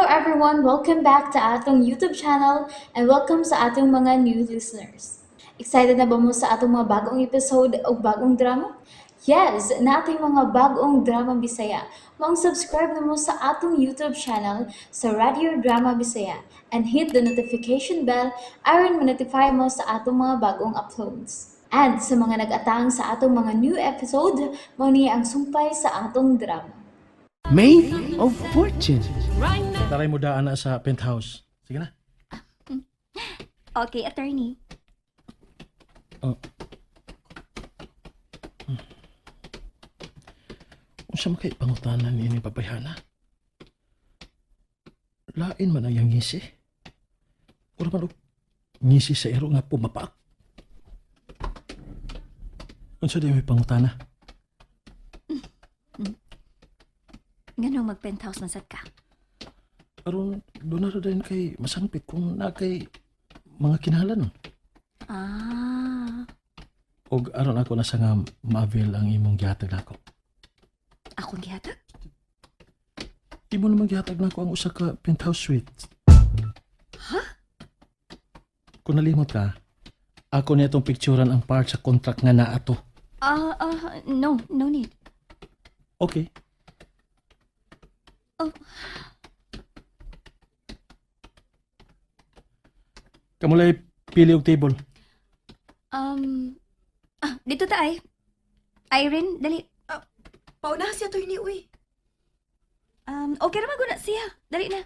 everyone! Welcome back to atong YouTube channel and welcome sa atong mga new listeners. Excited na ba mo sa atong mga bagong episode o bagong drama? Yes, nating mga bagong drama Bisaya. Maong subscribe na mo sa atong YouTube channel sa Radio Drama Bisaya and hit the notification bell aron ma-notify mo sa atong mga bagong uploads. And sa mga nag-atang sa atong mga new episode, mao ni ang sumpay sa atong drama. Maid of Fortune. Taray mo daan na sa penthouse. Sige na. Okay, attorney. Oh. Unsa man kay pangutanan ni ini babayhana? Lain man ang iyang ngisi. Ura man og ngisi sa ero nga pumapak. Unsa di may pangutana? Nganong mag-penthouse man sad ka? Aron doon na din kay masangpit kung na kay mga kinahanglan. Ah, Og aron ako na sa nga ma-avail ang imong gihatag nako. Akong gihatag? Imo naman gihatag nako ang usa ka penthouse suite. Ha? Kung nalimot ka, ako na itong picturean ang part sa contract nga naa to. Ah, ah, no, no need. Okay. Oh. Kamulay pili og table. Dito ta ay. Irene, dali. Pauna si attorney, uy. Okay naman guna siya. Dali na.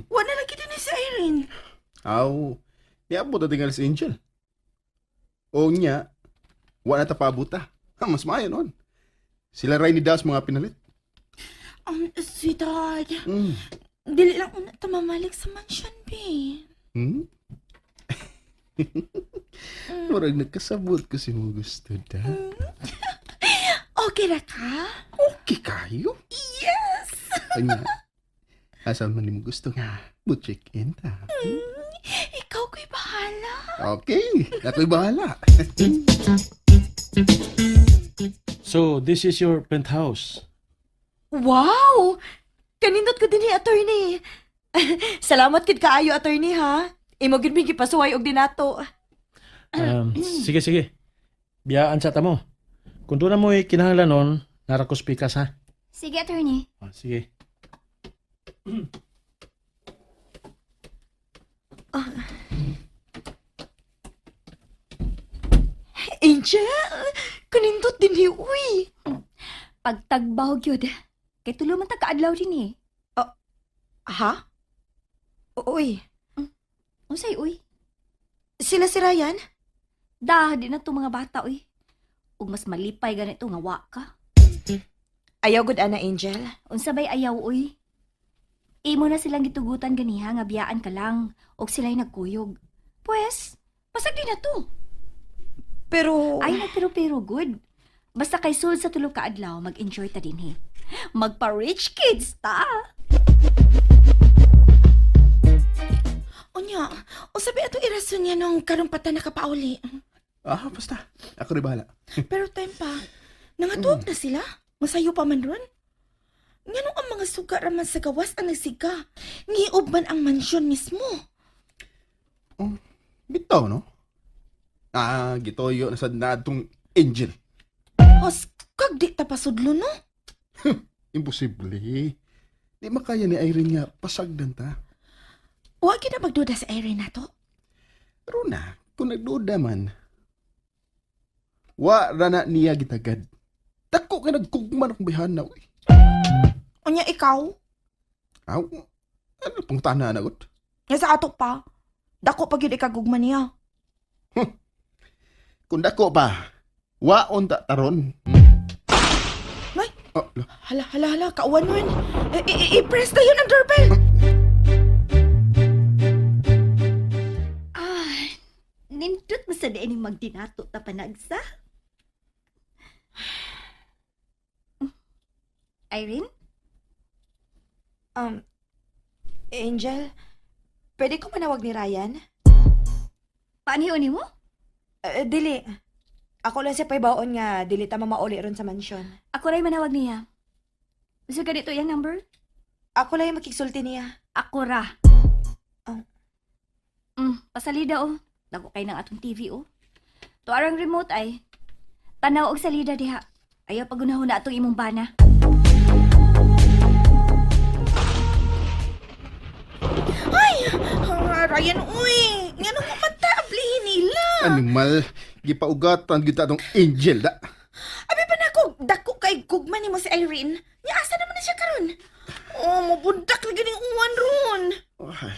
Wala lagi din ni si Irene. Aw, niabot na tingali si Angel. O niya, wala ta paabuta. Ha, mas maayo noon. Sila ray ni Das mga pinalit. Sweetheart, dili lang una ta mamalik sa mansion, be. Murag nagkasabot ko si mong gusto da. Okay ra ka? Okay kayo? Yes! Anya, asa man ni mo gusto nga, mo check-in ta. Ikaw ko'y bahala. Okay, ako'y bahala. So, this is your penthouse. Wow! Kanindot ko din ni attorney. Salamat kid kaayo, attorney, ha? Imo gid mi gipasuway og dinato. Sige, sige. Biyaan sa tamo. Kung doon na mo'y kinahanglan nun, narakos pikas ha. Sige, attorney. Ah, sige. Angel, kanindot din ni uy. Pagtagbaw gyud. Kay tulo man ta kaadlaw din eh. Ha? Uy, Unsay uy? sila si Ryan? Da, di na to mga bata uy. Ug mas malipay ganito nga wa ka. Ayaw gud ana, Angel. Unsa bay ayaw uy? Imo na silang gitugutan ganiha nga biyaan ka lang ug sila'y nagkuyog. Pues, pasag di na to. Pero Ay na pero pero good. Basta kay sulod sa tulo ka adlaw, mag-enjoy ta dinhi. Magpa-rich kids ta. Unya, unsa ba ato irason niya nung karon pa ta nakapauli? Ah, basta. Ako rin bahala. Pero time pa, nangatuog na sila. Masayo pa man ron. Nganong ang mga suga raman sa gawas ang nagsiga? Ngiob man ang mansyon mismo. Bitaw, no? Ah, gitoyo na sad na atong Angel. Os, kag di ta pasudlo, no? Imposible. Di makaya ni Irene nga pasagdan ta. Wa gid na magduda sa Irene nato. Pero na, kung nagduda man, wa ra na niya gitagad. Dako ka nagkugman akong bihana, uy. Unya ikaw, Aw, ano pong tana na gut? nga sa ato pa. Dako pa gyud ikagugma niya. Kung dako pa, wa unta taron. Nay! Oh, lo. Hala, hala, hala, kauwan nun. I-press na yun ang doorbell. Ah, nindot mo sa diin magdinato ta panagsa. Irene? Angel, pwede ko manawag ni Ryan? Paano ni mo? Dili. Ako lang siya paybaon nga dili ta mamauli ron sa mansyon. Ako ray manawag niya. Gusto ka dito yung number? Ako lang yung makigsulti niya. Ako ra. Oh. Pasalida oh. Dako kay ng atong TV oh. Tuarang remote ay. Tanaw og salida diha. Ayaw pagunahon na atong imong bana. Ay, ah, Ryan, uy! Nga nung mata, ablihin nila. Animal, gipaugatan gyud ta atong Angel da. Abi pa na ako, dako kay gugma nimo si Irene. Nya asa naman na siya karon? Oh, mabundak lagi ning uwan ron. Ay,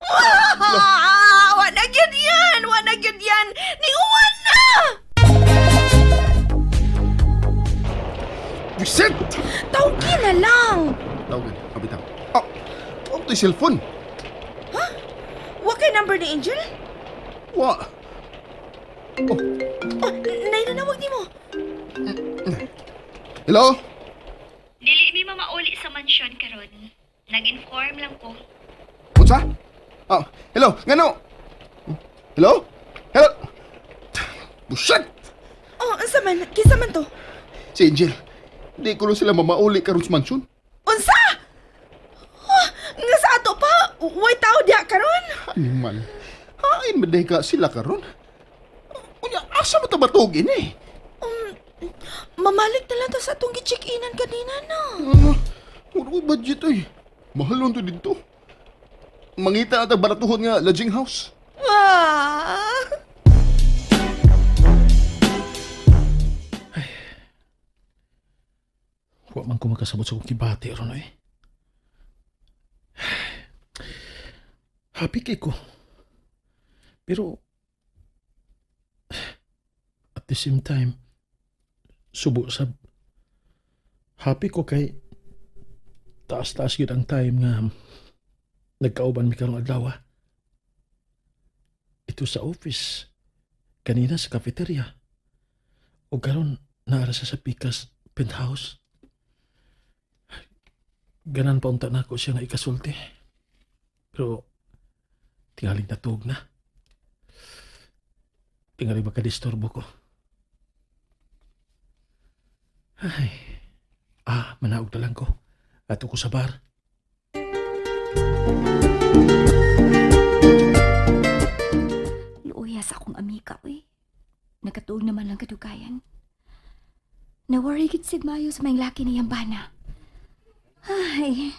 Ah, wa na gyud yan, wa na gyud yan. Ning uwan na. Vincent! Tawgi na lang. Tawagan, kabitaw. Oh, oh, to'y cellphone. Wa kay number ni Angel? Wa. Oh, nay nanawag nimo. Hello? Dili mi mamauli sa mansyon karon. Nag-inform lang ko. Unsa? Oh, hello, ngano? Hello? Hello? Buset! Oh, unsa man? Kinsa man to? Si Angel, di ko lang sila mamauli karon sa mansyon. Unsa? Oh, nga sa ato pa, way tao diha karon. Animal. Hain maday ka sila karon. Unya, asa mo ta batugin eh? Mamalig na lang ta sa atong gi-check-inan kanina na. Ah, wala ko budget eh. Mahal lang to dito. Mangita na tag baratuhon nga lodging house. Ah. Wa man ko makasabot sa kong kibati ron eh. Happy kay ko. Pero at the same time, subo sa happy ko kay taas-taas yun ang time nga nagkauban mi karong adlaw. Ah. Ito sa office, kanina sa cafeteria, o karon naara sa Pikas penthouse. Ganan pa unta nako siya nga ikasulti. Pero tingaling natuog na. Tingali makadisturbo ko. Ay. Ah, manaog na lang ko. Ato ko sa bar. Luoya sa akong amika, uy. Nagkatuog naman lang kadugayan. Na-worry gid sig Mayo sa may laki niyang bana. Ay,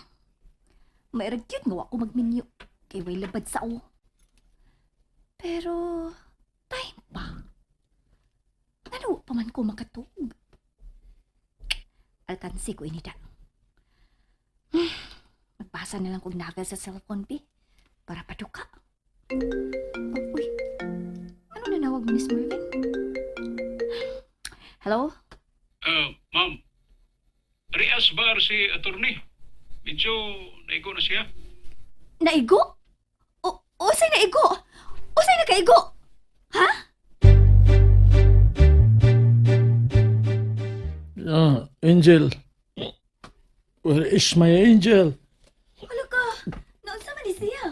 may ragyot nga wa ko magminyo. Kay way labad sa o. Pero, time pa. Ngano wa pa man ko makatuog? Alkansi ko inida. Magbasa na lang kog novel sa cellphone, pi. Para paduka. Oh, uy, ano nanawag mo ni Mervin? Hello? Ma'am, Rias Bar si attorney. Medyo naigo na siya. Naigo? O, usay naigo? Usay nakaigo? Ha? Ah, Angel. Where is my angel? Ano ka? Noon sa man ni siya.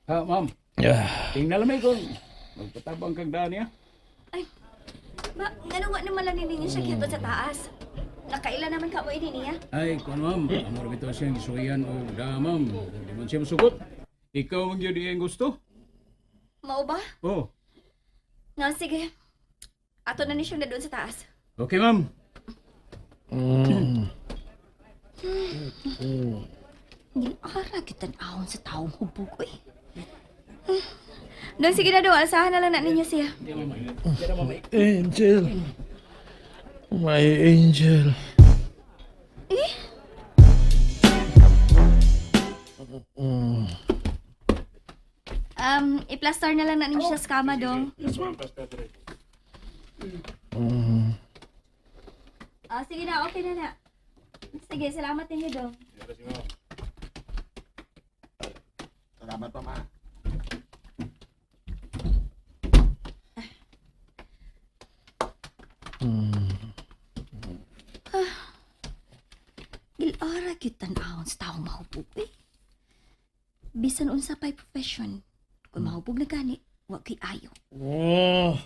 Ha, ma'am. Yeah. Tingnan lang kung magpatabang kag daan niya. Ay, ba, ngano nga naman lang ninyo siya kito sa taas? Nakaila naman ka mo ini niya? Ay, kuan ma'am. Amor bitaw siyang gisuyan og da, ma'am. Di man siya masugot. Ikaw ang gyud iyang gusto. Mao ba? Oh, Nga, sige. Ato na ni siyang na doon sa taas. okay, ma'am. Nilara kita ahon sa taong hubog, uy. Doon, sige na doon. Asahan na lang na ninyo siya. Angel. My angel. I-plaster na lang na ninyo siya sa kama, dong. Ah, sige na, okay na na. Sige, salamat ninyo, dong. Salamat pa, ma. Gilara gyud tan-awon sa taong mahubog, eh. Bisan unsa pa'y profession, kung mahubog na gani, wa kay ayo. Oh.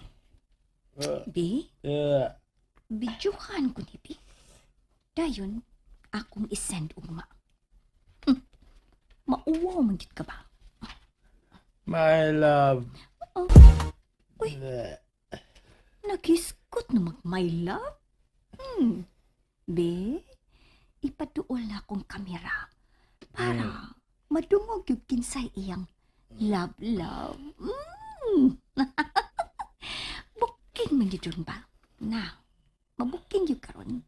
Bi, bidyuhan ko ni Bi. Dayon, akong isend ugma. Mauwaw man gyud ka ba? My love. Oh. Uy. Nagiskot na mag my love? Be, ipaduol na akong kamera para madungog yung kinsay iyang love, love. Booking man yun dun ba? Na, mabuking yun karon.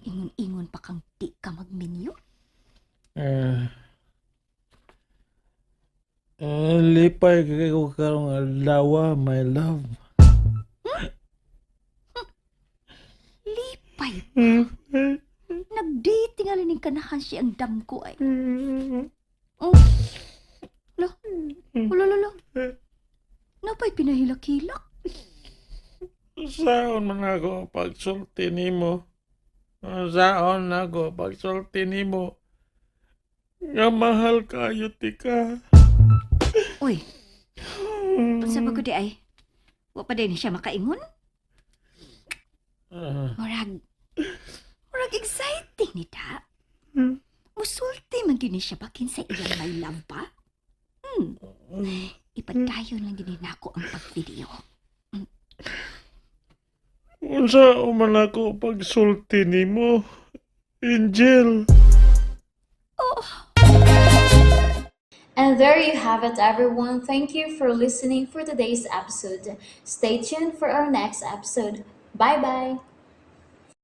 Ingon-ingon pa kang di ka magminyo. Lipay kay ko karong adlaw, my love. Lipay pa. Nag-dating alin yung kanahan siya ang damko ay. Oh. Lo. Lo, lo, lo. Napay pinahilak-hilak. Saon man ako pagsulti nimo? Saon ako pagsulti nimo? Nga mahal kayo tika. Uy. Unsa ba ko di ay? Wa pa din siya makaingon? Murag. Murag exciting ni ta. Musulti man gyud ni siya bakin sa iyang my love ba? Ipadayon lang gyud ni nako ang pag-video. Unsa man ako pagsulti nimo, Angel? And there you have it, everyone. Thank you for listening for today's episode. Stay tuned for our next episode. Bye bye.